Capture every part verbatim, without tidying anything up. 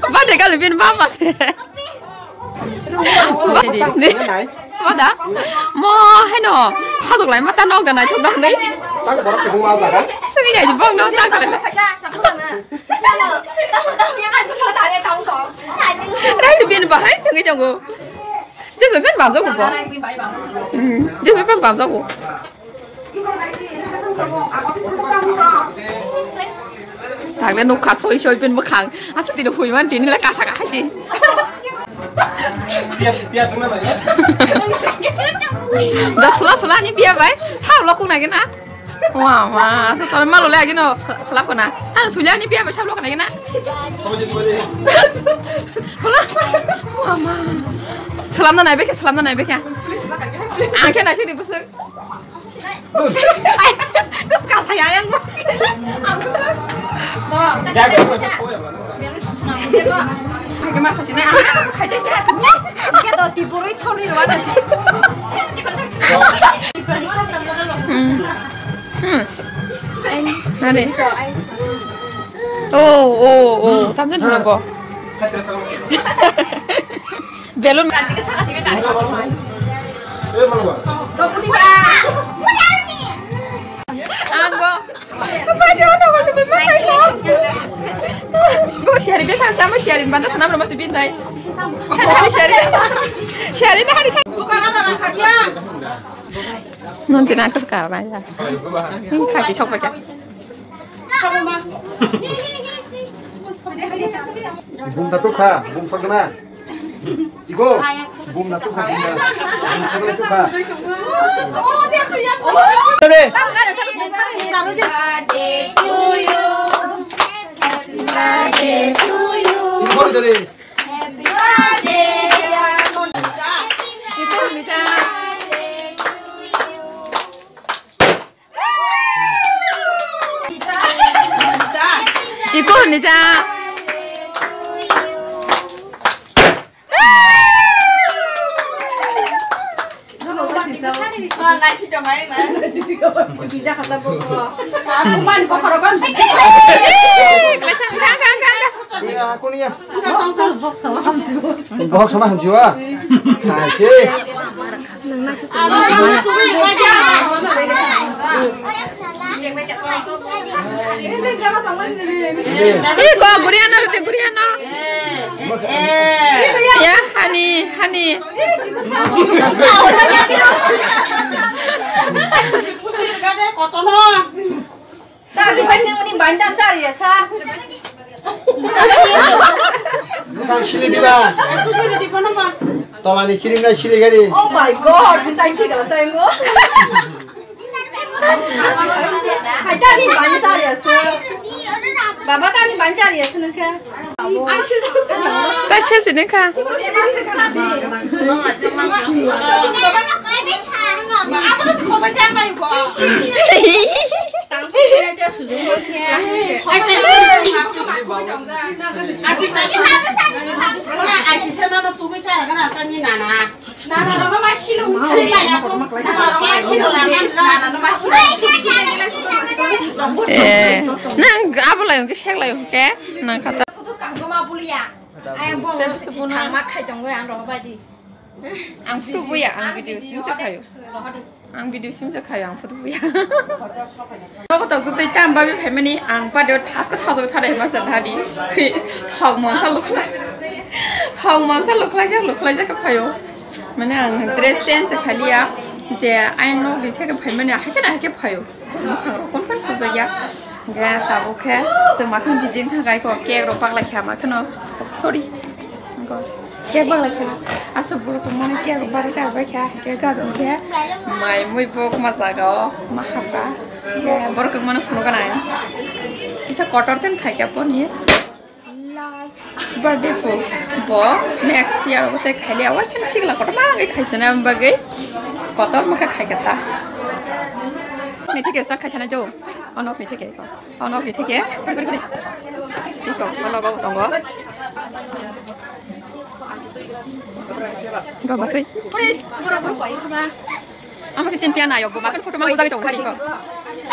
Bade kali bin baba se. Wada? Mo heno. Sajok lai mata nok da naithok da hwnwi. Tang borok kubung ma jaga. Sini ya jibong no tang kala. Rai bin bahai thangwi tongo. Jesbai phan bamjago bo. Hmm, jesbai phan bamjago. Thangle nukha soi soi pin mwkhang. Asa tini huiman tini le kasa ka haji. Pia, pia sungna bai. Da sula sula ni pia bai. Sa lo kung na gina. Wa ma, sa sala malo le agino salap kana. Han sula ni pia bai sa lo kana gina. Sula. Wa ma. Salam na nai beke, salam na nai beke. Angke na sini busuk. Ai, terus kasih ayam. Aku tuh. Bo, tadi aku masa sini, aku, aku kerja sih. Ini kita tipu rui thori rua tadi. Hmm. Hmm. Ada. Oh, oh, oh. Tamsin dulu, Bo. Belun. Anggo. Bo siari besa sama siari banda sana berapa sih bintai. Hari siari. Siari hari. Nanti nak sekarang aja. Ini kaki sok pakai. Bum da tukha, bum sagna. Igo, bum da tukha, bum da. Bum sagna tukha. Tare. Igo tare. Chikon ni ta. Bohok sama hamsiwa. Hai se. Ih, kok guriano, rute guriano. Ya, hani, hani. Tang bai sini muni banjam chari ya sa. Bwkang sili diba? Tolani kirimna sili gari. Oh my God, bwsai khe gala sai mo. Hai tani banjam chari ya sa. Baba tani banjam chari ya sa nungkha. Ta se se nungkha. Eh, nang abo lai hwnkhe sek lai hwnkhe nang kha ta. Ayang bo thangma khai tongo ang rohor bai di. Ang photo buya, ang video simsa khayo. Ang video simsa khayo, ang photo buya. Nogo tok tok tei tam babi phaimani ang pa de thaska sajok thadai masa dhadi. Thok monsa lukhlai. Thok monsa lukhlai jak lukhlai jak khayo. Mane ang dress change khaliya je ayang nog di theke phaimani ahai khe ahai khe phayo. Mwkhang rok kon phai phunjak ya. Hingke tabuk khe chwng makhang bijing thang kai ko cake rok paklai kha ma kheno. Sorry. Hingke cake paklai kha. Aswk borok tongmani cake rok barwi char bai kha. Hingke gadon khe mai mui bo ma jaga o ma hapka. Hingke borok tongmani phunuk gana. Kisa kotor khe khai khe boni. Last birthday po bo next year bo tei khaili awa chini chikla kotor ma ngai khaisana bagwi kotor ma kha khai kata. Ni theke start khai thana jo. Onok ni theke ko. Onok ni theke. Kuri kuri. Iko onok go tongo. Go basai. Ama kisin pian ayok bo makan photo ma bujai tong khari ko.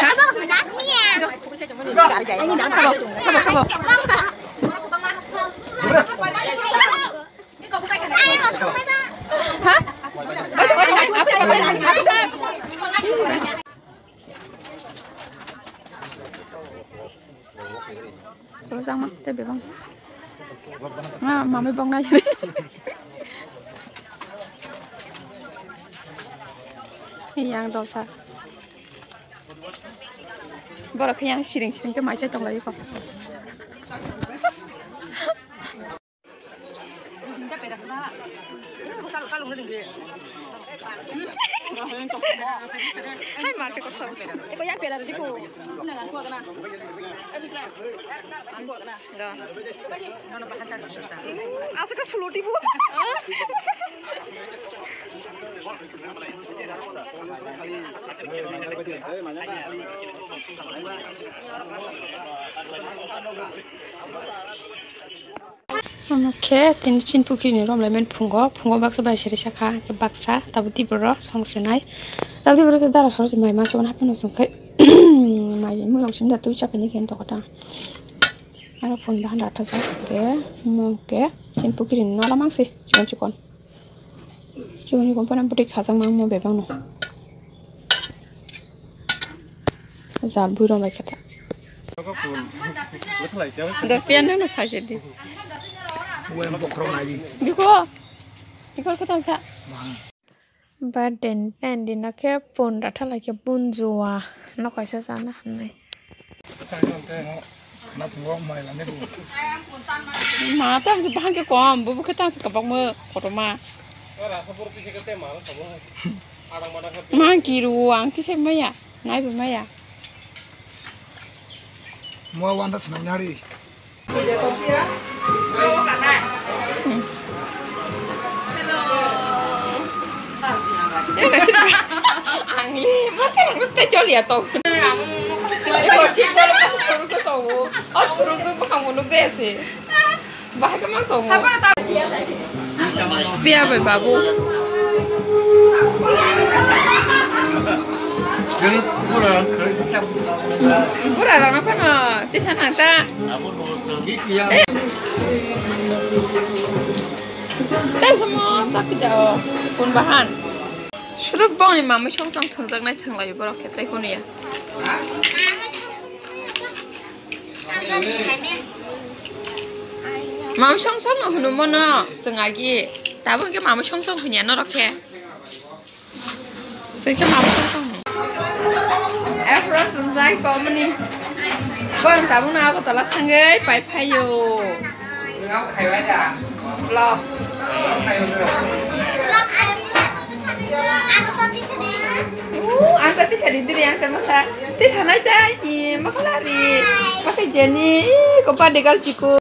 Ha? Rojak ma tei bebak. Ah, mami bok nai. Yang dosa. Borok khe yang siring siring khe mai chai tong lai kho. Hai, market kok sabu pera. Eko ya pera di ko. Da. Asal ka suloti bu. Omo khe tini chini pukhiri ni romlai mani phungo, phungo baksa bai siri sakha, hwnkhe baksa tabuk tiboro song sinai. Tabuk tiboro tei dara soro se mai ma se hapno song khai mai mui rok sinda twi chapeni khe tokota. Aro phun bahan da thajak khe mo khe chini pukhiri ni nola mangsi chikon chikon. Chikon chikon phano bwtwi khajak ma mo bebak no. Jal bui rok bai khe ta. Do piano no sai se di. Wen bokhorok nai di. Biko. Biko khe tang sa. Birthday ni ten din no khe pun ratha lai khe bun jua no kaisa sana hwnwi. Khna phungo mai lande bu. Ma tam se bahang ke kom, bu bu khe tang se kabak mo kotorma. Ma kiru ang ti se maya, nai bu maya. Mo wanda senang nyari. Ang li, ma terang ko te jol ya tong. Eko chip dolo ko churuk to tongo. O churuk to bakang mo nuk de se. Bahai khe mang tongo. Piya bai babu. Bura rok no phano tisa nang ta. Eh. Tam samo sakhi jao. Pun bahan. Suruk bong ni mamai song song thwngjak nai thwnglai borok khe tai kono ya. Mama song song no hunu mono chwng agi. Tabuk khe mama song song hwnya norok khe. Chwng khe mama song song hwnya. Afro chumjai komni. Bon tabuk no Agartala thangwi pai phaio. Vlog. Uh, ang ta tisa di diri ang ta masa. Tisa nai tai, i, makalari. Makai Jenny, i, ko pa degal chiku.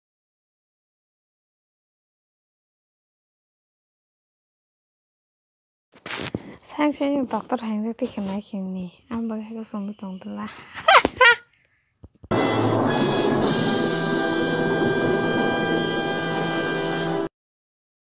Sang sini doktor hang je tike mai kini. Ang bagai ko sumbi tong tela.